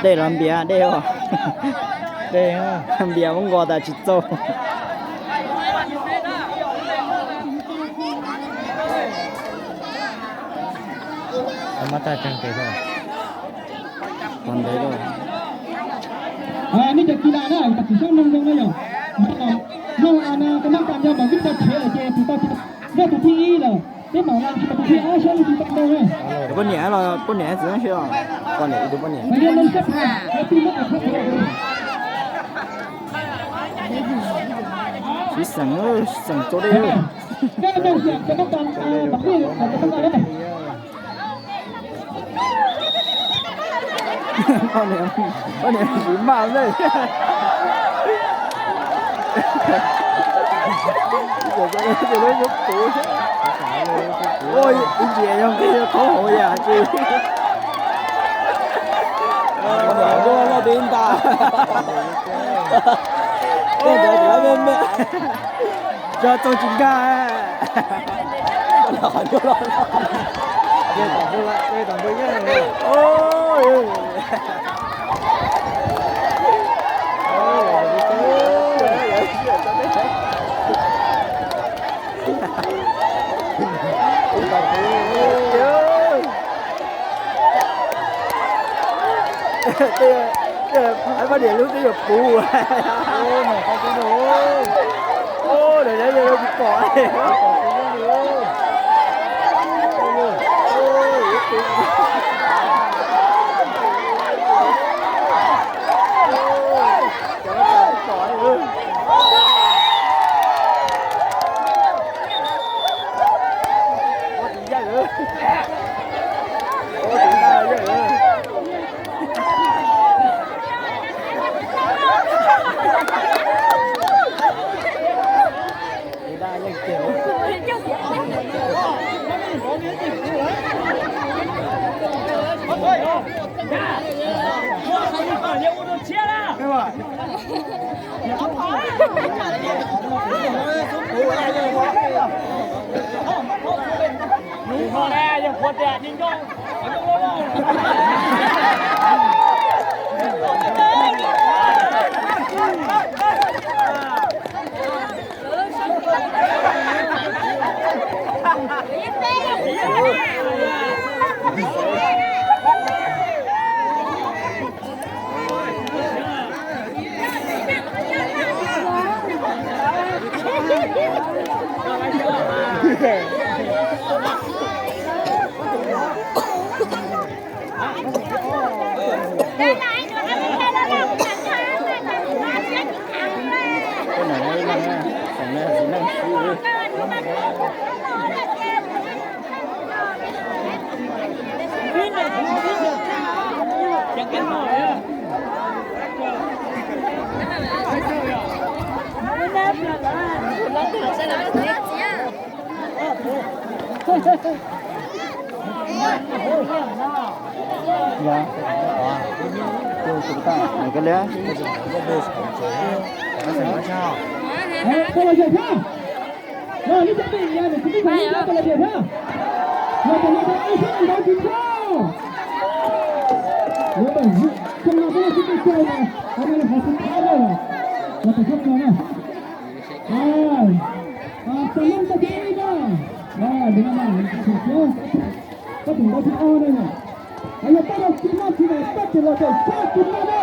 Dej los npias dej os. Dej npias muab nqos tas tsis txaus. Ntev lawm. Nej cov kis las na, tam sim xyoob nrog zoo na yog. Nrog a na, tus nab tas yog mam vij tau tshev lawm ces tus tau, yog tus thib ib lawm, peb mam tau tus thib ob saib leej twg tau ntau na. Poj niam los poj niam txiv neej seb os. Poj niam ib tug poj niam. Sib xeem, sib xeem txaus dej. Poj niam, poj niam tsis maj ne. Ua ib ntsis yog nqis qhov hauv yam tsis. Loj loj tib ntas. Tej ntawd tsis me me. Tso txoog tsis nkag. Poj niam lub twb yuav puv. Lawv nyob tsis pom. Tus nab tab sis ib na, tus nab tab sis ib na, tab sis ntawd tus ob na, yog tab sis nab tsis nab tab sis los tau tus nab na.